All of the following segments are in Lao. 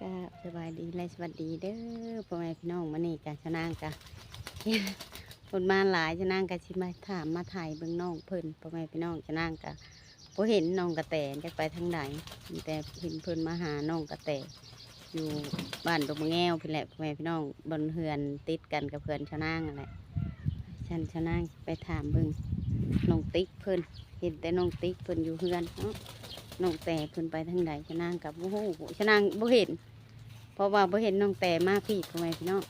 ກະສະບາຍດີ ແລະ ສະຫວັດດີເດີພໍ່ແມ່ພີ່ນ້ອງ. ມື້ນີ້ກະຊາວນາງກະ ຄົນມາຫຼາຍ ຊາວນາງກະຊິມາຖາມມາຖ່າຍເບິ່ງນ້ອງເພິ່ນ ພໍ່ແມ່ພີ່ນ້ອງ. ຊາວນາງກະບໍ່ເຫັນນ້ອງກະແຕ ຈັກໄປທາງໃດ ມີແຕ່ເຫັນເພິ່ນມາຫານ້ອງກະແຕ ຢູ່ບ້ານດົງມະແງວພີ້ແຫຼະ ພໍ່ແມ່ພີ່ນ້ອງ, ບ່ອນເຮືອນຕິດກັນກັບເຮືອນຊາວນາງຫັ້ນແຫຼະ. ຊັ້ນຊາວນາງໄປຖາມເບິ່ງນ້ອງຕິກເພິ່ນ ເຫັນແຕ່ນ້ອງຕິກເພິ່ນຢູ່ເຮືອນເນາະ, ນ້ອງແຕເພິ່ນໄປທາງໃດ ຊາວນາງກໍບໍ່ຮູ້ ຊາວນາງບໍ່ເຫັນ ເພາະວ່າບໍ່ເຫັນນ້ອງແຕມາພີ້ ພໍ່ແມ່ພີ່ນ້ອງ.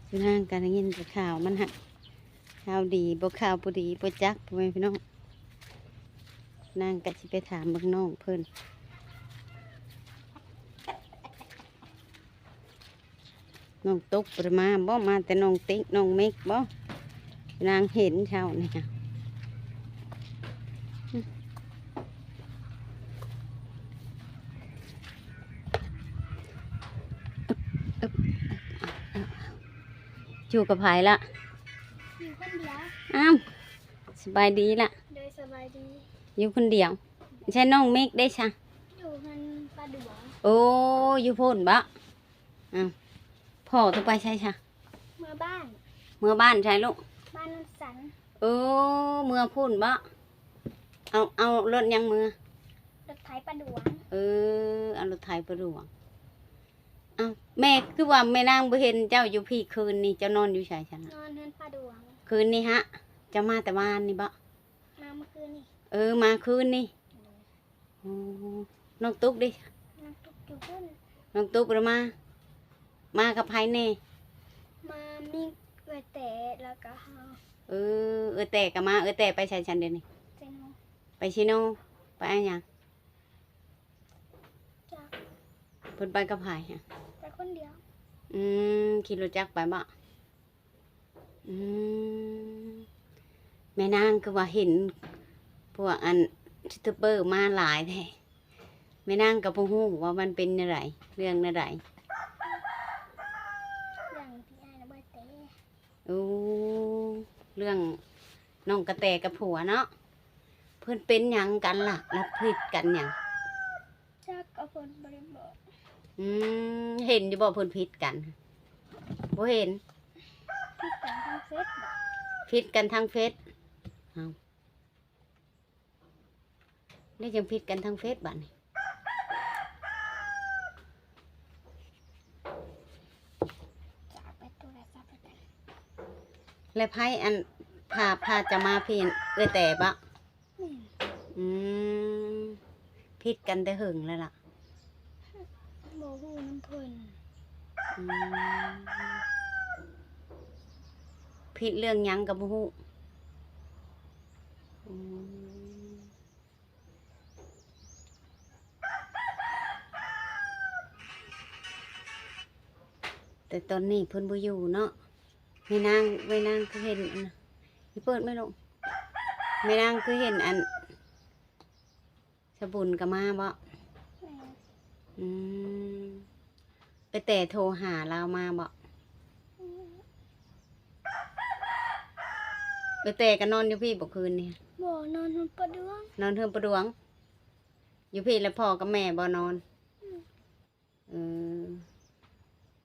ຊາວນາງກໍໄດ້ຍິນແຕ່ຂ່າວມັນຫັ້ນ ຂ່າວດີບໍ່ ຂ່າວບໍ່ດີບໍ່ຈັກ ພໍ່ແມ່ພີ່ນ້ອງ. ນາງກໍຊິໄປຖາມເບິ່ງນ້ອງເພິ່ນ ນ້ອງຕຸກບໍ່ໄດ້ມາບໍ? ມາແຕ່ນ້ອງຕິກ ນ້ອງເມັກບໍ? ນາງເຫັນເຊົ້ານີ້ ຢູ່ກັບໃຜລະ? ຢູ່ຄົນດຽວ. ອ້າວ ສະບາຍດີລະ. ໂດຍ ສະບາຍດີ. ຢູ່ຄົນດຽວ. ໃຊ່ ນ້ອງເມັກເດ້ຊະ? ຢູ່ເຮືອນປ້າດວງ. ໂອ້ ຢູ່ພຸ້ນບໍ? ອ້າວ ພໍ່ໂຕໄປໃສຊະ? ເມືອບ້ານ. ເມືອບ້ານໃສລູກ? ບ້ານໂນນສັນ. ເອີ ເມືອພຸ້ນບໍ? ເອົາ ເອົາລົດຫຍັງເມືອ? ລົດໄຖປ້າດວງ. ເອີ ເອົາລົດໄຖປ້າດວງ. ອ້າວ ແມ່ ຄືວ່າແມ່ນາງບໍ່ເຫັນເຈົ້າຢູ່ພີ້ຄືນນີ້ ເຈົ້ານອນຢູ່ໃສຊັ້ນນະ? ນອນເຮືອນປ້າດວງ. ຄືນນີ້ຫະ? ເຈົ້າມາແຕ່ວານນີ້ບໍ? ມາເມື່ອຄືນນີ້. ເອີ ມາຄືນນີ້. ໂດຍ. ອໍ ນ້ອງຕຸກເດ້? ນ້ອງຕຸກຢູ່ພຸ້ນ. ນ້ອງຕຸກລະມາ ມາກັບໃຜແດ່? ມາມີເອື້ອຍແຕ ແລ້ວກໍເຮົາ. ເອີ ເອື້ອຍແຕກໍມາ. ເອື້ອຍແຕໄປໃສຊັ້ນດຽວນີ້? ເຊໂນ. ໄປເຊໂນ ໄປຫຍັງ? ຈັກ. ເພິ່ນໄປກັບໃຜຫະ? ໄປຄົນດຽວ. ອືມ ຂີ່ລົດຈັກໄປບໍ? ອືມ ແມ່ນາງຄືວ່າເຫັນພວກອັນຢູທູບເບີມາຫຼາຍແທ້ ແມ່ນາງກໍບໍ່ຮູ້ວ່າມັນເປັນແນວໃດ ເລື່ອງແນວໃດ? ເລື່ອງທີ່ອ້າຍລະເບີແຕ. ໂອ້ ເລື່ອງນ້ອງກະແຕກັບຜົວເນາະ. ເພິ່ນເປັນຫຍັງກັນລະ? ລະຜິດກັນຫຍັງ? ຈັກ ກໍເພິ່ນບໍ່ໄດ້ບອກ. ອືມ ເຫັນຢູ່ບໍ່ເພິ່ນຜິດກັນ? ບໍ່ເຫັນ. ຜິດກັນທາງເຟສບໍ? ຜິດກັນທາງເຟສ. ເອົ້າ ແລ້ວຈັ່ງຜິດກັນທາງເຟສບາດນີ້. ແລ້ວໃຜອັນ ພາ ພາຈະມາພີ້ ເອື້ອຍແຕບໍ? ແມ່ນ. ອືມ ຜິດກັນແຕ່ເຫິງແລ້ວລະ? ບໍ່ຮູ້ນຳເພິ່ນ. ອືມ ຜິດເລື່ອງຫຍັງກໍບໍ່ຮູ້. ອືມ ແຕ່ຕອນນີ້ເພິ່ນບໍ່ຢູ່ເນາະ. ແມ່ນາງ ແມ່ນາງຄືເຫັນອັນ ເປີດແມ່ລູກ. ແມ່ນາງຄືເຫັນອັນ ສະບຸນກໍມາບໍ? ແມ່ນ. ອືມ ເອື້ອຍແຕໂທຫາລາວມາບໍ? ອືມ ເອື້ອຍແຕກໍນອນຢູ່ພີ້ບໍຄືນນີ້? ບໍ່ ນອນເຮືອນປ້າດວງ. ນອນເຮືອນປ້າດວງ. ຢູ່ພີ້ແລ້ວພໍ່ກັບແມ່ບໍ່ນອນ? ອືມ ເອີ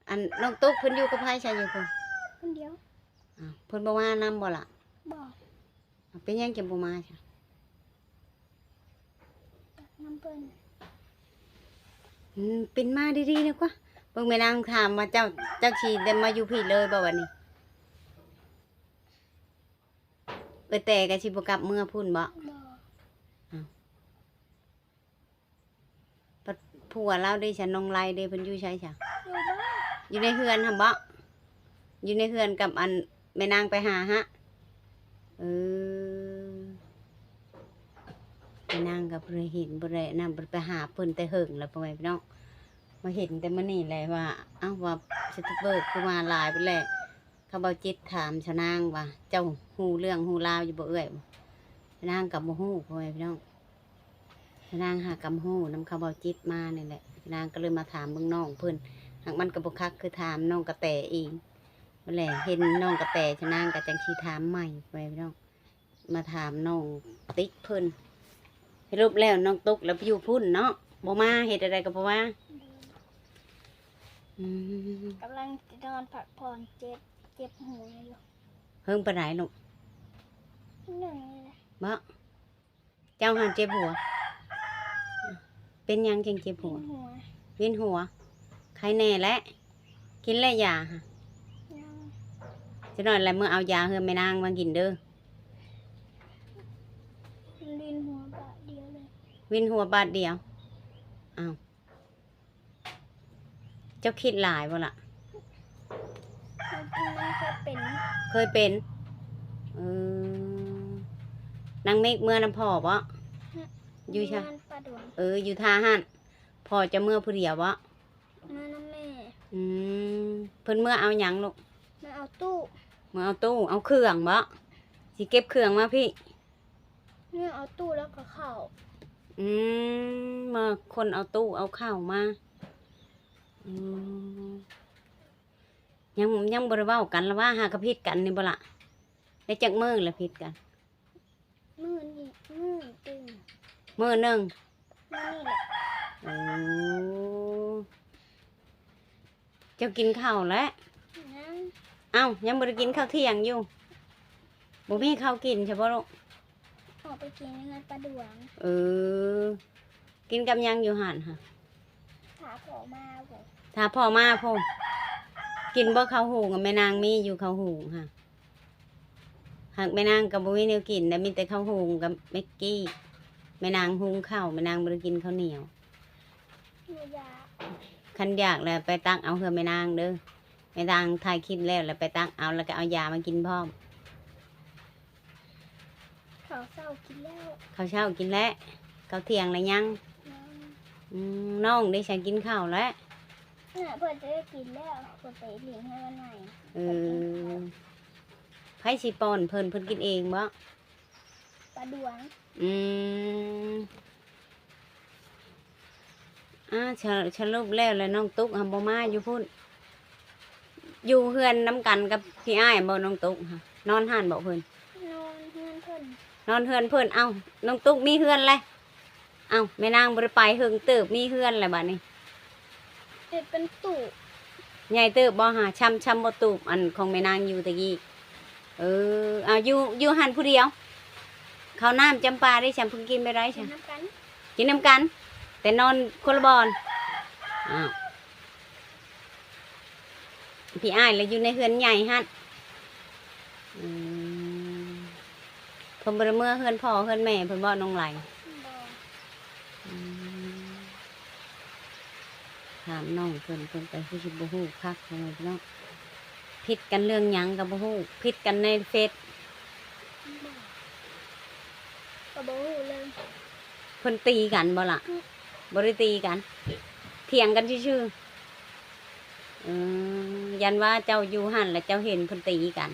ອັນນ້ອງຕຸກເພິ່ນຢູ່ກັບໃຜຊະ ຢູ່ພຸ້ນ? ຄົນດຽວ. ອ້າວ ເພິ່ນບໍ່ມານຳບໍ່ລະ? ບໍ່. ເປັນຫຍັງຈຶ່ງບໍ່ມາຊະ? ຈັກນຳເພິ່ນ. ອືມ ປິ່ນມາດີໆ ນະກວ່າ. ເບິ່ງແມ່ນາງຖາມວ່າ ເຈົ້າ ເຈົ້າຊິໄດ້ມາຢູ່ພີ້ເລີຍບໍ່ບັດນີ້? ເອື້ອຍແຕກໍຊິບໍ່ກັບເມືອພຸ້ນບໍ? ບໍ່. ອ້າວ ພັດຜົວລາວເດ້ຊະ ນ້ອງໄລເດ້ ເພິ່ນຢູ່ໃສຊະ? ຢູ່ບ້ານ. ຢູ່ໃນເຮືອນຫັ້ນບໍ? ຢູ່ໃນເຮືອນກັບອັນແມ່ນາງໄປຫາຫະ? ເອີ ແມ່ນາງກໍບໍ່ໄດ້ເຫັນ ບໍ່ໄດ້ນັ້ນ ບໍ່ໄດ້ໄປຫາເພິ່ນແຕ່ເຫິງແລ້ວ ພໍ່ແມ່ພີ່ນ້ອງ. ມາເຫັນແຕ່ມື້ນີ້ແຫຼະວ່າ ເອົ້າ ວ່າຢູທູບເບີຄືມາຫຼາຍພຸ້ນແຫຼະ. ເຂົາເບົາຈິດຖາມຊາວນາງວ່າ ເຈົ້າຮູ້ເລື່ອງຮູ້ລາວຢູ່ບໍ່ເອື້ອຍ? ຊາວນາງກໍບໍ່ຮູ້ ພໍ່ແມ່ພີ່ນ້ອງ. ຊາວນາງຫາກຳຮູ້ນຳເຂົາເບົາຈິດມານີ້ແຫຼະ ຊາວນາງກໍເລີຍມາຖາມເບິ່ງນ້ອງເພິ່ນ. ຫາກມັນກໍບໍ່ຄັກຄືຖາມນ້ອງກະແຕເອງ. ບັດແລະເຫັນນ້ອງກະແຕ ຊາວນາງກໍຈັ່ງຊິຖາມໃໝ່ ພໍ່ແມ່ພີ່ນ້ອງ. ມາຖາມນ້ອງຕິກເພິ່ນ. ສະຫຼຸບແລ້ວນ້ອງຕຸກລະໄປຢູ່ພຸ້ນເນາະ? ບໍ່ມາ ເຮັດແນວໃດກໍບໍ່ມາ. ອືມ ກຳລັງຈະນອນພັກຜ່ອນ ເຈັບ ເຈັບຫົວຢູ່. ເຫິງປານໃດລູກ? ໜຶ່ງນີ້ແຫຼະ. ບໍ່? ເຈົ້າຫັ້ນເຈັບຫົວ? ເປັນຫຍັງຈຶ່ງເຈັບຫົວ? ວິນຫົວ ວິນຫົວ. ໄຄແນ່ແລ້ວ? ກິນແລ້ວຢາ? ຍັງ. ຈັກໜ້ອຍແລ້ວເມືອເອົາຢາເຮືອນແມ່ນາງມາກິນເດີ. ວິນຫົວບາດດຽວເລີຍ. ວິນຫົວບາດດຽວ. ອ້າວ. ເຈົ້າຄິດຫຼາຍບໍ່ລະ? ມັນເຄີຍເປັນ. ເຄີຍເປັນ? ເອີ ນາງເມັກເມືອນຳພໍ່ບໍ? ຢູ່ຊະ? ເມືອນປາດວງ. ເອີ ຢູ່ທ່າຫັ້ນ. ພໍ່ເຈົ້າເມືອຜູ້ດຽວບໍ? ເມືອນຳແມ່. ອືມ ເພິ່ນເມືອເອົາຫຍັງລູກ? ເມືອເອົາຕູ້. ເມືອເອົາຕູ້ ເອົາເຄື່ອງບໍ? ຊິເກັບເຄື່ອງມາພີ້. ເມືອເອົາຕູ້ແລ້ວກໍເຂົ້າ. ອືມ ມາຂົນເອົາຕູ້ເອົາເຂົ້າມາ. ອືມ ຍັງ ຍັງບໍ່ໄດ້ເວົ້າກັນລະວ່າ ຫາກະຜິດກັນນີ້ບໍ່ລະ? ໄດ້ຈັກມື້ລະຜິດກັນ? ມື້ນີ້ ມື້ຕື່ມ ມື້ໜຶ່ງ. ມື້ນີ້ແຫຼະ. ໂອ້ ເຈົ້າກິນເຂົ້າແລ້ວ? ຍັງ. ເອົ້າ ຍັງບໍ່ໄດ້ກິນເຂົ້າທ່ຽງຢູ່? ບໍ່ມີເຂົ້າກິນຊະບໍລູກ? ອອກໄປກິນເຮືອນປາດວງ. ເອີ ກິນກັບຫຍັງຢູ່ຫັ້ນຫະ? ຖ້າພໍ່ມາພຸ້ນ. ຖ້າພໍ່ມາພຸ້ນ. ກິນບໍ່ເຂົ້າຫຸງ? ແມ່ນາງມີຢູ່ເຂົ້າຫຸງຫະ. ຫາກແມ່ນາງກໍບໍ່ມີແນວກິນ ແລ້ວມີແຕ່ເຂົ້າຫຸງກັບແມັກກີ້. ແມ່ນາງຫຸງເຂົ້າ ແມ່ນາງບໍ່ໄດ້ກິນເຂົ້າໜຽວ. ບໍ່ຢາກ. ຄັນຢາກແລ້ວໄປຕັກເອົາເຮືອນແມ່ນາງເດີ. ແມ່ນາງຖ່າຍຄລິບແລ້ວ ແລ້ວໄປຕັກເອົາ ແລ້ວກໍເອົາຢາມາກິນພ້ອມ. ເຂົ້າເຊົ້າກິນແລ້ວ. ເຂົ້າເຊົ້າກິນແລ້ວ. ເຂົ້າທ່ຽງແລ້ວຍັງ? ຍັງ. ອືມ ນ້ອງເດ ສະ ກິນເຂົ້າແລ້ວ? ເພິ່ນຈະໄດ້ກິນແລ້ວ ເພິ່ນໄປຫຼິ້ນເຮືອນໃໝ່. ເອີ ເພິ່ນກິນເຂົ້າ. ໃຜຊິປ້ອນເພິ່ນ? ເພິ່ນກິນເອງບໍ? ປາດວງ. ອືມ ອ່າ ສະ ສະຫຼຸບແລ້ວ ແລ້ວນ້ອງຕຸກຫາບໍ່ມາຢູ່ພຸ້ນ ຢູ່ເຮືອນນຳກັນກັບພີ່ອ້າຍບໍ? ນ້ອງຕຸກຫານອນຫັ້ນບໍເພິ່ນ? ນອນເຮືອນເພິ່ນ. ນອນເຮືອນເພິ່ນ. ເອົ້າ ນ້ອງຕຸກມີເຮືອນແລ້ວ. ເອົ້າ ແມ່ນາງບໍ່ໄດ້ໄປເຫິງເຕີບ ມີເຮືອນແລ້ວບາດນີ້. ເຮັດເປັນຕູ້. ໃຫຍ່ເຕີບບໍ່ຫາ? ຊ່ຳ ຊ່ຳບໍ່ຕູບອັນຂອງແມ່ນາງຢູ່ແຕ່ກີ້? ເອີ ເອົາ ຢູ່ ຢູ່ຫັ້ນຜູ້ດຽວ. ເຂົ້ານ້ຳຈຳປາໄດ້ ຊ່ຳເພິ່ນກິນໄປໄດ້ ຊ່ຳ ກິນນຳກັນ ກິນນຳກັນ ແຕ່ນອນຄົນລະບ່ອນ. ອ້າວ ພີ່ອ້າຍລະຢູ່ໃນເຮືອນໃຫຍ່ຫັ້ນ. ອືມ ເພິ່ນບໍ່ໄດ້ເມືອເຮືອນພໍ່ເຮືອນແມ່ເພິ່ນບໍ ນ້ອງໄຫຼ? ບໍ່. ອືມ ຖາມນ້ອງເພິ່ນ ເພິ່ນກໍຄືຊິບໍ່ຮູ້ຄັກ ພໍ່ແມ່ພີ່ນ້ອງ. ຜິດກັນເລື່ອງຫຍັງກໍບໍ່ຮູ້ ຜິດກັນໃນເຟສ. ບໍ່ ກໍບໍ່ຮູ້ເລີຍ. ເພິ່ນຕີກັນບໍ່ລະ? ອືມ ບໍ່ໄດ້ຕີກັນ ຖຽງກັນຊື່ໆ. ເອີ ຢ້ານວ່າເຈົ້າຢູ່ຫັ້ນແລ້ວເຈົ້າເຫັນເພິ່ນຕີກັນ.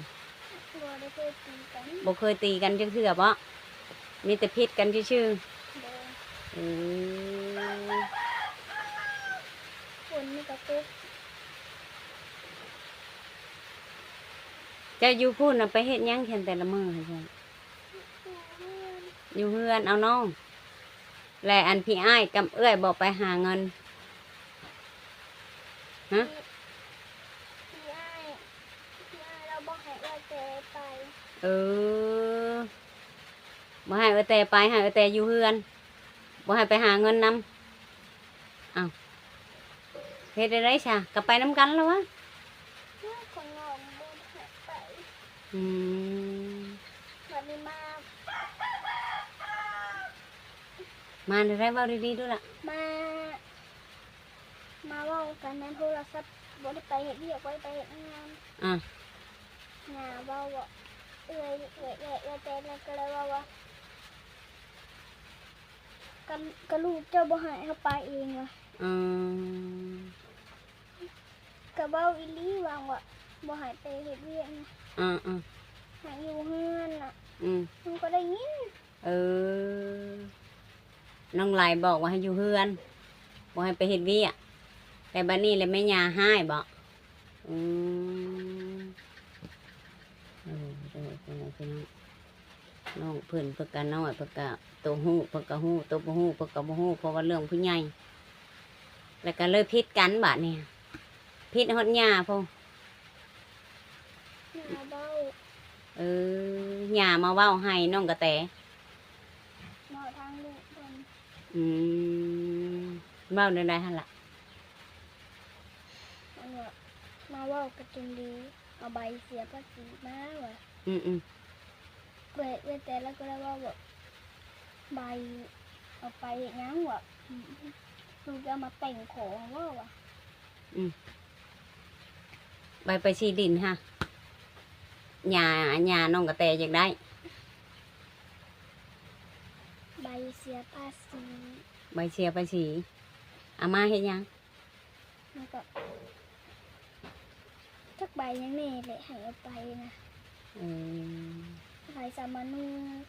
ບໍ່ໄດ້ເຄີຍຕີກັນ. ບໍ່ເຄີຍຕີກັນຈັກເທື່ອບໍ? ມີແຕ່ຜິດກັນຊື່ໆ. ໂດຍ. ເອີ ຝົນມັນກໍຕົກ. ເຈົ້າຢູ່ພຸ້ນນະໄປເຮັດຫຍັງແຕ່ລະມື້ຫັ້ນ? ຢູ່ເຮືອນ. ຢູ່ເຮືອນເອົານ້ອງ. ແລະ ອັນພີ່ອ້າຍກັບເອື້ອຍບໍ່ໄປຫາເງິນ? ຮະ? ພີ່ ພີ່ອ້າຍ ພີ່ອ້າຍລາວບໍ່ໃຫ້ເອື້ອຍແຕໄປ. ເອີ ບໍ່ໃຫ້ເອື້ອຍແຕໄປ ໃຫ້ເອື້ອຍແຕຢູ່ເຮືອນ ບໍ່ໃຫ້ໄປຫາເງິນນຳ. ອ້າວ ເຮັດແນວໃດຊະ? ກໍໄປນຳກັນລະວະ. ຂ້າງນອກບໍ່ໃຫ້ໄປ. ອືມ ບັດນີ້ມາ ມາແນວໃດ? ເວົ້າດີໆດູລະ. ມາ ມາເວົ້າກັນໃນໂທລະສັບ ບໍ່ໄດ້ໄປເຮັດວຽກ ບໍ່ໄດ້ໄປເຮັດງານ. ອາ ຍ່າເວົ້າວ່າ ເອື້ອຍ ເອື້ອຍ ເອື້ອຍ ເອື້ອຍແຕນກໍເລີຍເວົ້າວ່າ ກະ ກະລູກເຈົ້າບໍ່ໃຫ້ເຮົາໄປເອງວ່າ. ອືມ ກະເວົ້າອີ່ຫຼີວ່າ ວ່າບໍ່ໃຫ້ໄປເຮັດວຽກນະ. ອືມໆ ໃຫ້ຢູ່ເຮືອນນະ. ອືມ ມັນກໍໄດ້ຍິນ. ເອີ ນ້ອງໄຫຼບອກວ່າໃຫ້ຢູ່ເຮືອນ ບໍ່ໃຫ້ໄປເຮັດວຽກ ແຕ່ບັດນີ້ລະແມ່ຍ່າຮ້າຍບໍ? ອືມ ເອີ ເອີ ເອີ ພີ່ນ້ອງ. ນ້ອງເພິ່ນ ເພິ່ນກະນ້ອຍ ເພິ່ນກະ ໂຕຮູ້ເພິ່ນກະຮູ້ ໂຕບໍ່ຮູ້ເພິ່ນກະບໍ່ຮູ້ ເພາະວ່າເລື່ອງຜູ້ໃຫຍ່ ແລ້ວກະເລີຍຜິດກັນບາດນີ້ ຜິດຮອດຍ່າພຸ້ນ. ຍ່າເວົ້າ ເອີ ຍ່າມາເວົ້າໃຫ້ນ້ອງກະແຕ ເວົ້າທາງລູກເພິ່ນ. ອືມ ເວົ້າແນວໃດຫັ້ນລະ? ອັນວ່າ ມາເວົ້າກັບຈັນດີ ເອົາໃບເສຍພາສີມາວ່າ. ອືມໆ ເອື້ອຍ ເອື້ອຍແຕລະກໍໄດ້ເວົ້າວ່າ ໃບເອົາໄປເຮັດຫຍັງວະ? ລູກຈະເອົາມາແຕ່ງຂອງບໍ່ວະ? ອືມ ໃບ ໃບສີດິນຫະ ຍ່າ ຍ່ານ້ອງກະແຕຢາກໄດ້ ໃບເສຍພາສີ. ໃບເສຍພາສີ ເອົາມາເຮັດຫຍັງ? ມັນກໍຈັກໃບຫຍັງແດ່ແຫຼະ ໃຫ້ເອົາໄປນະ. ເອີ ໃຫ້ສາມະນູ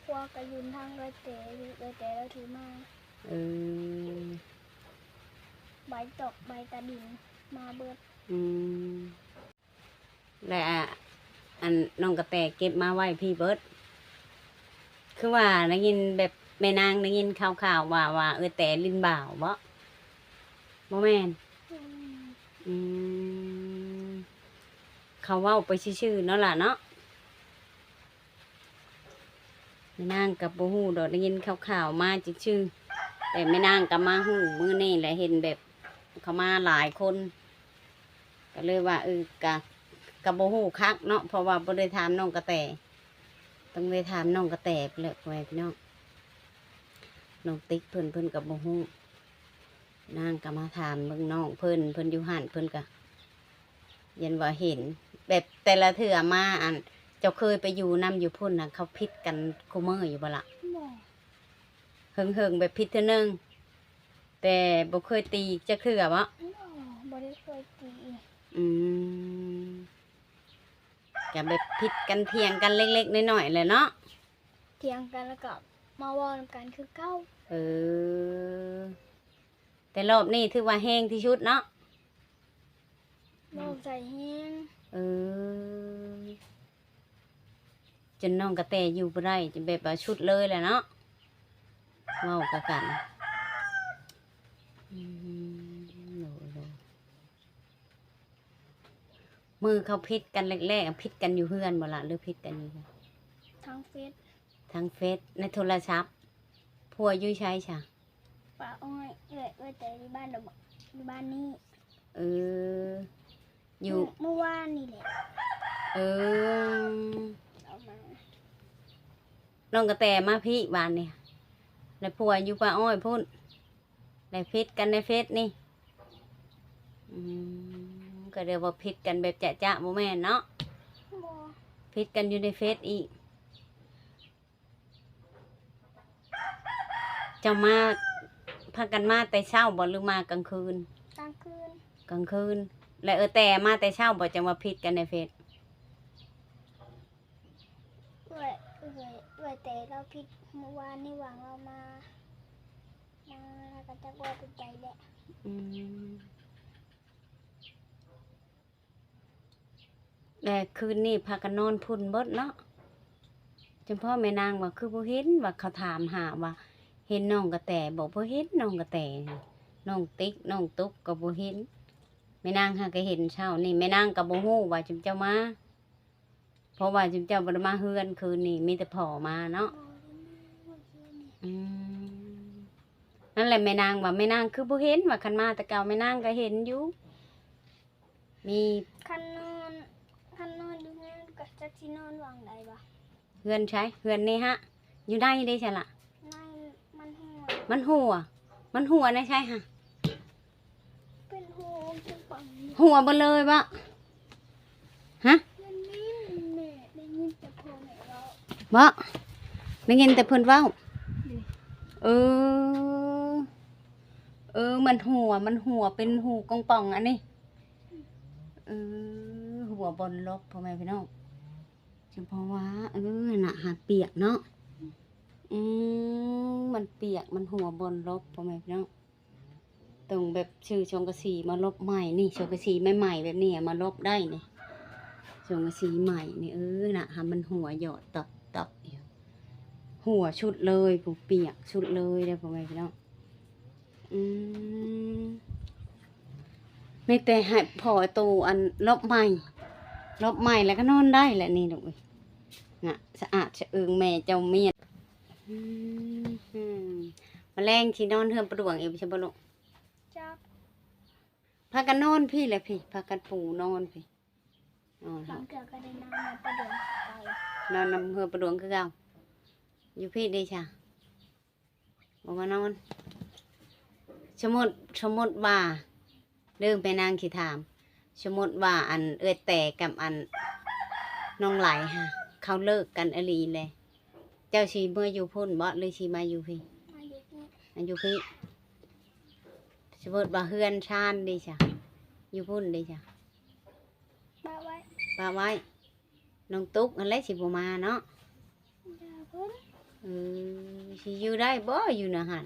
ຄວາກະຢືມທາງເອື້ອຍແຕ ເອື້ອຍແຕລະຖືມາ. ເອີ ໃບຕອກໃບຕາດິນມາເບິດ. ອືມ ແລະ ອັນ ນ້ອງກະແຕເກັບມາໄວ້ພີ້ເບິດ. ຄືວ່າໄດ້ຍິນແບບແມ່ນາງໄດ້ຍິນຂ່າວໆວ່າ ວ່າເອື້ອຍແຕຫຼິ້ນບ່າວເບາະ? ບໍ່ແມ່ນ? ອືມ ອືມ ເຂົາເວົ້າໄປຊື່ໆເນາະຫຼາເນາະ. ແມ່ນາງກໍບໍ່ຮູ້ດອກ ໄດ້ຍິນຂ່າວໆມາຊື່ໆ ແຕ່ແມ່ນາງກໍມາຮູ້ມື້ນີ້ແຫຼະ ເຫັນແບບເຂົາມາຫຼາຍຄົນ ກໍເລີຍວ່າ ເອີ ກະ ກະບໍ່ຮູ້ຄັກເນາະ ເພາະວ່າບໍ່ໄດ້ຖາມນ້ອງກະແຕ ຕ້ອງໄດ້ຖາມນ້ອງກະແຕພຸ້ນແຫຼະ ພໍ່ແມ່ພີ່ນ້ອງ. ນ້ອງຕິກເພິ່ນ ເພິ່ນກໍບໍ່ຮູ້ ນາງກໍມາຖາມເບິ່ງນ້ອງເພິ່ນ ເພິ່ນຢູ່ຫັ້ນ ເພິ່ນກໍ ຢ້ານວ່າເຫັນ ແບບແຕ່ລະເທື່ອມາ ອັນ ເຈົ້າເຄີຍໄປຢູ່ນຳຢູ່ພຸ້ນນະ ເຂົາຜິດກັນຄູ່ມື້ຢູ່ບໍ່ລະ? ບໍ່ ເຫິງໆ ແບບຜິດເທື່ອໜຶ່ງ ແຕ່ບໍ່ເຄີຍຕີຈັກເທື່ອບໍ? ບໍ່ ບໍ່ໄດ້ເຄີຍຕີ. ອືມ ກະແບບຜິດກັນຖຽງກັນເລັກໆນ້ອຍໆແຫຼະເນາະ ຖຽງກັນແລ້ວກໍມາເວົ້ານຳກັນຄືເກົ່າ. ເອີ ແຕ່ລອບນີ້ຖືວ່າແຮງທີ່ສຸດເນາະ ເວົ້າໃສ່ແຮງ. ເອີ ຈົນນ້ອງກະແຕຢູ່ບໍ່ໄດ້ ຈົນແບບວ່າສຸດເລີຍແຫຼະເນາະ ເວົ້າກະກັນ. ອືມ ໂດຍ ໂດຍ. ມື້ເຂົາຜິດກັນແລກໆ ຜິດກັນຢູ່ເຮືອນບໍ່ລະ ຫຼືຜິດກັນຢູ່ໃສ? ທາງເຟສ ທາງເຟສ ໃນໂທລະສັບ. ຜົວຢູ່ໃສຊະ? ປ້າອ້ອຍ ເອື້ອຍ ເອື້ອຍແຕຢູ່ບ້ານດອກ ຢູ່ບ້ານນີ້. ເອີ ຢູ່ ມື້ ມື້ວານນີ້ແຫຼະ. ເອີ ເອົາມາ ນ້ອງກະແຕມາພີ້ວານນີ້ ແລ້ວຜົວຢູ່ປ້າອ້ອຍພຸ້ນ ແລ້ວຜິດກັນໃນເຟສນີ້. ອືມ ກໍເລີຍວ່າຜິດກັນແບບຈະໆ ບໍ່ແມ່ນເນາະ? ບໍ່ ຜິດກັນຢູ່ໃນເຟສອີກ. ເຈົ້າມາ ພາກັນມາແຕ່ເຊົ້າບໍ່ ຫຼືມາກາງຄືນ? ກາງຄືນ ກາງຄືນ. ແລ້ວເອື້ອຍແຕມາແຕ່ເຊົ້າບໍ່ ຈັ່ງວ່າຜິດກັນໃນເຟສ? ເອື້ອຍ ເອື້ອຍ ເອື້ອຍແຕລາວຜິດມື້ວານນີ້ຫວ່າງລາວມາ ມາ ລາວກໍຈັກວ່າເປັນໃດແຫຼະ. ອືມ ແລະ ຄືນນີ້ພາກັນນອນພຸ້ນເບິດເນາະ. ຈຳເພາະແມ່ນາງວ່າຄືບໍ່ເຫັນ ວ່າເຂົາຖາມຫາວ່າເຫັນນ້ອງກະແຕບໍ່ ບໍ່ເຫັນນ້ອງກະແຕ. ນ້ອງຕິກ ນ້ອງຕຸກກໍບໍ່ເຫັນ. ແມ່ນາງຫາກະເຫັນເຊົ້ານີ້ ແມ່ນາງກໍບໍ່ຮູ້ວ່າຈຸມເຈົ້າມາ ເພາະວ່າຈຸມເຈົ້າບໍ່ໄດ້ມາເຮືອນຄືນນີ້ ມີແຕ່ພໍ່ມາເນາະ. ອືມ ນັ້ນແຫຼະ ແມ່ນາງວ່າ ແມ່ນາງຄືບໍ່ເຫັນ ວ່າຄັນມາແຕ່ເກົ່າແມ່ນາງກໍເຫັນຢູ່. ມີ ຄັນນອນ ຄັນນອນຢູ່ເຮືອນກໍຈັກຊິນອນຫວ່າງໃດວະ? ເຮືອນໃສ? ເຮືອນນີ້ຫະ? ຢູ່ໃນເດ້ຊັ້ນລະ? ໃນມັນຮົ່ວ ມັນຮົ່ວ ມັນຮົ່ວໃນໃສຫະ? ເປັນຮົ່ວ ຮົ່ວເບິດເລີຍບໍ? ຮະ? ເປັນນີ້ແມ່ ໄດ້ຍິນແຕ່ພໍ່ແມ່ເວົ້າ. ບໍ? ໄດ້ຍິນແຕ່ເພິ່ນເວົ້າ? ເອີ ເອີ ມັນຮົ່ວ ມັນຮົ່ວ ເປັນຮູກອງປ່ອງອັນນີ້. ເອີ ຮົ່ວບ່ອນຫຼົບ ພໍ່ແມ່ພີ່ນ້ອງ. ສະເພາະວ່າ ເອີ ຫັ້ນນະ ຫາກປຽກເນາະ. ອືມ ມັນປຽກ ມັນຮົ່ວບ່ອນຫຼົບ ພໍ່ແມ່ພີ່ນ້ອງ. ຕ້ອງແບບຊື້ສັງກະສີມາຫຼົບໃໝ່ນີ້ ສັງກະສີໃໝ່ໆແບບນີ້ມາຫຼົບໄດ້ນີ້ ສັງກະສີໃໝ່ນີ້. ເອີ ນະ ຫາກມັນຮົ່ວຢອດຕອກໆຢູ່. ຫົວຊຸດເລີຍ ຜູ້ປຽກຊຸດເລີຍເດ້ພໍ່ແມ່ພີ່ນ້ອງ. ອືມ ມີແຕ່ໃຫ້ພໍໂຕອັນລອບໃໝ່ ລອບໃໝ່ແລ້ວກໍນອນໄດ້ແຫຼະນີ້ລູກເອີຍ. ນະ ສະອາດສະເອີງແມ່ເຈົ້າມຽນ. ອືມ ມາແລງຊິນອນເຮືອນປາດວງອີກຊະບໍ່ລູກ? ຈັກ ພາກັນນອນພີ້ແຫຼະພີ້ ພາກັນປູນອນພີ້. ນອນ ບາງເທື່ອກໍໄດ້ນອນນຳປາດວງຄືເກົ່າ ນອນນຳເຮືອປາດວງຄືເກົ່າ. ຢູ່ພີ້ເດຊະ ບໍ່ມານອນ. ສົມມຸດ ສົມມຸດວ່າ ເດີແມ່ນາງຊິຖາມ ສົມມຸດວ່າອັນເອື້ອຍແຕກັບອັນນ້ອງໄຫຼຫາ ເຂົາເລີກກັນອີ່ຫຼີແລະ ເຈົ້າຊິເມືອຢູ່ພຸ້ນບໍ່ ຫຼືຊິມາຢູ່ພີ້? ມາຢູ່ພີ້ ມາຢູ່ພີ້. ສົມມຸດວ່າເຮືອນຊານເດຊະ ຢູ່ພຸ້ນເດຊະ? ປະໄວ້ ປະໄວ້. ນ້ອງຕຸກຫັ້ນແຫຼະຊິບໍ່ມາເນາະ. ຢ່າເພິ່ນ ເອີ ຊິຢູ່ໄດ້ບໍ່ຢູ່ນະຫັ້ນ?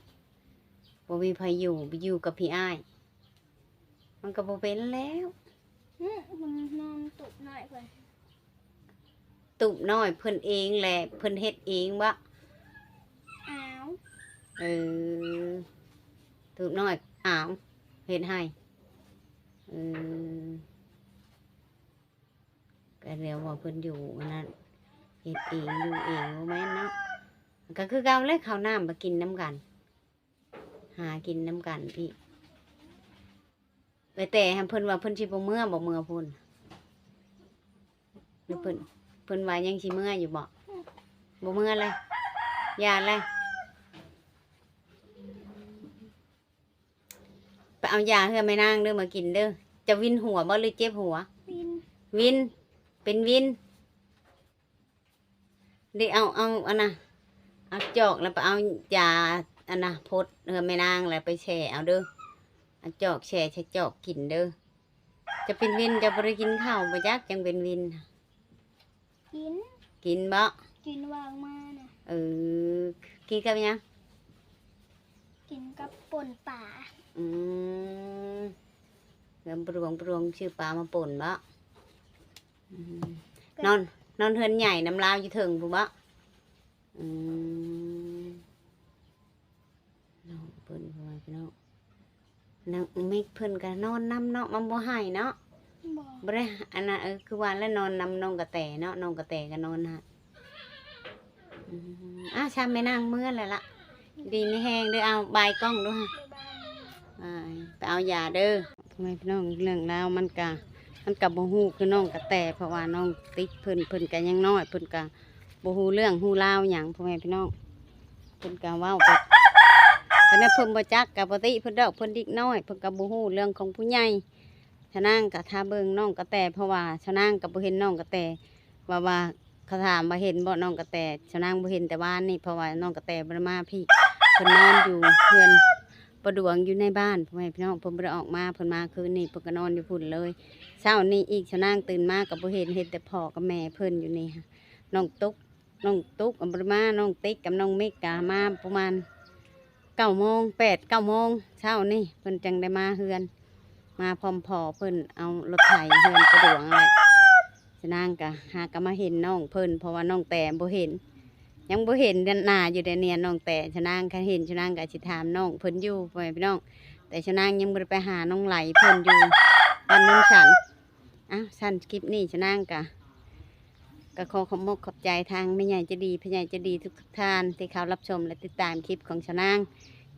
ບໍ່ມີໃຜຢູ່ ໄປຢູ່ກັບພີ່ອ້າຍ ມັນກໍບໍ່ເປັນແລ້ວ. ອື ມັນນອນຕຸບນ້ອຍເພິ່ນ ຕຸບນ້ອຍເພິ່ນເອງແຫຼະ ເພິ່ນເຮັດເອງບໍ່? ອ້າວ ເອີ ຕຸບນ້ອຍອ້າວ ເຮັດໃຫ້ ເອີ. ກໍແລ້ວວ່າເພິ່ນຢູ່ອັນນັ້ນ ເຮັດເອງຢູ່ເອງ ບໍ່ແມ່ນເນາະ. ກໍຄືເກົ່າແຫຼະ ເຂົ້ານ້ຳໄປກິນນຳກັນ ຫາກິນນຳກັນອີກ. ແຕ່ຫັ້ນເພິ່ນວ່າເພິ່ນຊິບໍ່ເມືອບໍ່ ເມືອພຸ້ນ ຫຼືເພິ່ນ ເພິ່ນວ່າຍັງຊິເມືອຢູ່ບໍ່? ບໍ່ເມືອແລ້ວ ຢ່າແລ້ວ. ໄປເອົາຢາເຮືອແມ່ນາງເດີມາກິນເດີ. ຈະວິນຫົວບໍ່ ຫຼືເຈັບຫົວ? ວິນ ວິນ ເປັນວິນ. ເດ ເອົາ ເອົາອັນນະ ເອົາຈອກແລ້ວໄປເອົາຢາອັນນະ ພົດເຮືອແມ່ນາງແລ້ວໄປແຊ່ເອົາເດີ. ເອົາຈອກແຊ່ໃສ່ຈອກກິນເດີ. ຈະເປັນວິນ ເຈົ້າບໍ່ໄດ້ກິນເຂົ້າບໍ່ຈັກ ຈັ່ງເປັນວິນ. ກິນ ກິນບໍ່? ກິນວາງມານະ. ເອີ ກິນກັບຫຍັງ? ກິນກັບປົ່ນປາ. ອືມ ເຮືອນປາດວງ ປາດວງຊື້ປາມາປົ່ນບໍ່? ອືມ ນອນ ນອນເຮືອນໃຫຍ່ນຳລາວຢູ່ເທິງພຸ້ນບໍ່? ອືມ ນ້ອງເພິ່ນ ພໍ່ແມ່ພີ່ນ້ອງ ນາງເມັກເພິ່ນກໍນອນນຳເນາະ ມັນບໍ່ໄຫ້ເນາະ. ບໍ່ ບໍ່ໄດ້ອັນນັ້ນ ເອີ ຄືວ່າແຫຼະ ນອນນຳນ້ອງກະແຕເນາະ ນ້ອງກະແຕກໍນອນຫັ້ນ. ອືມ ອ້າ ຊ້ຳແມ່ນາງເມືອແລ້ວລະ ດີມີແຮງເດີ. ເອົາບາຍກ້ອງດູຫະ ບາຍ ບາຍ ໄປເອົາຢາເດີ. ພໍ່ແມ່ພີ່ນ້ອງ ເລື່ອງລາວມັນກະ ມັນກະບໍ່ຮູ້ຄືນ້ອງກະແຕ ເພາະວ່ານ້ອງຕິກເພິ່ນ ເພິ່ນກະຍັງນ້ອຍ ເພິ່ນກະ ບໍ່ຮູ້ເລື່ອງຮູ້ລາວຫຍັງ ພໍ່ແມ່ພີ່ນ້ອງ. ເພິ່ນກໍເວົ້າໄປ ຄັນວ່າເພິ່ນບໍ່ຈັກກໍບໍ່ຕິເພິ່ນດອກ ເພິ່ນເດັກນ້ອຍ ເພິ່ນກໍບໍ່ຮູ້ເລື່ອງຂອງຜູ້ໃຫຍ່. ຊະນາງກໍຖ້າເບິ່ງນ້ອງກະແຕ ເພາະວ່າຊະນາງກໍບໍ່ເຫັນນ້ອງກະແຕ ວ່າ ວ່າເຂົາຖາມວ່າເຫັນບໍ່ນ້ອງກະແຕ ຊະນາງບໍ່ເຫັນແຕ່ວານນີ້ ເພາະວ່ານ້ອງກະແຕບໍ່ໄດ້ມາພີ້ ເພິ່ນນອນຢູ່ເຮືອນປາດວງຢູ່ໃນບ້ານ ພໍ່ແມ່ພີ່ນ້ອງ ເພິ່ນບໍ່ໄດ້ອອກມາ ເພິ່ນມາຄືນນີ້ ເພິ່ນກໍນອນຢູ່ພຸ້ນເລີຍ. ເຊົ້ານີ້ອີກ ຊະນາງຕື່ນມາກໍບໍ່ເຫັນ ເຫັນແຕ່ພໍ່ກັບແມ່ເພິ່ນຢູ່ນີ້ ນ້ອງຕຸກ ນ້ອງຕຸກກໍບໍ່ໄດ້ມາ ນ້ອງຕິກກັບນ້ອງເມັກກະມາປະມານເກົ້າໂມງ ແປດ ເກົ້າໂມງເຊົ້ານີ້ ເພິ່ນຈັ່ງໄດ້ມາເຮືອນ ມາພ້ອມພໍ່ເພິ່ນ ເອົາລົດໄຖເຮືອນປາດວງຫັ້ນແຫຼະ. ຊະນາງກະຫາກໍມາເຫັນນ້ອງເພິ່ນ ເພາະວ່ານ້ອງແຕບໍ່ເຫັນ ຍັງບໍ່ເຫັນໜ້າຢູ່ເດເນຍ ນ້ອງແຕ. ຊະນາງຄັນເຫັນ ຊະນາງກໍຊິຖາມນ້ອງເພິ່ນຢູ່ ພໍ່ແມ່ພີ່ນ້ອງ ແຕ່ຊະນາງຍັງບໍ່ໄດ້ໄປຫານ້ອງໄຫຼເພິ່ນຢູ່ບ້ານໂນນສັນ. ອ້າວ ຊັ້ນຄລິບນີ້ຊະນາງກະ ກໍຂໍຂອບມົກຂອບໃຈທາງແມ່ໃຫຍ່ໃຈດີ ຜູ້ໃຫຍ່ໃຈດີທຸກໆທ່ານທີ່ເຂົ້າຮັບຊົມ ແລະ ຕິດຕາມຄລິບຂອງຊະນາງ.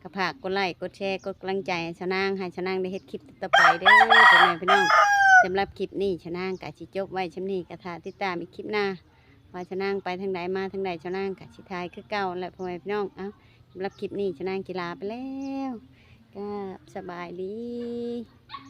ກໍຝາກກົດໄລ້ ກົດແຊ ກົດກຳລັງໃຈໃຫ້ຊະນາງ ໃຫ້ຊະນາງໄດ້ເຮັດຄລິບຕໍ່ໆໄປເດີ ພໍ່ແມ່ພີ່ນ້ອງ. ສຳລັບຄລິບນີ້ຊະນາງກໍຊິຈົບໄວ້ຊ່ຳນີ້ ກໍຖ້າຕິດຕາມອີກຄລິບໜ້າ ວ່າຊະນາງໄປທາງໃດມາທາງໃດ ຊະນາງກໍຊິຖ່າຍຄືເກົ່າແຫຼະ ພໍ່ແມ່ພີ່ນ້ອງ. ເອົ້າ ສຳລັບຄລິບນີ້ຊະນາງຊິລາໄປແລ້ວ ກາບສະບາຍດີ.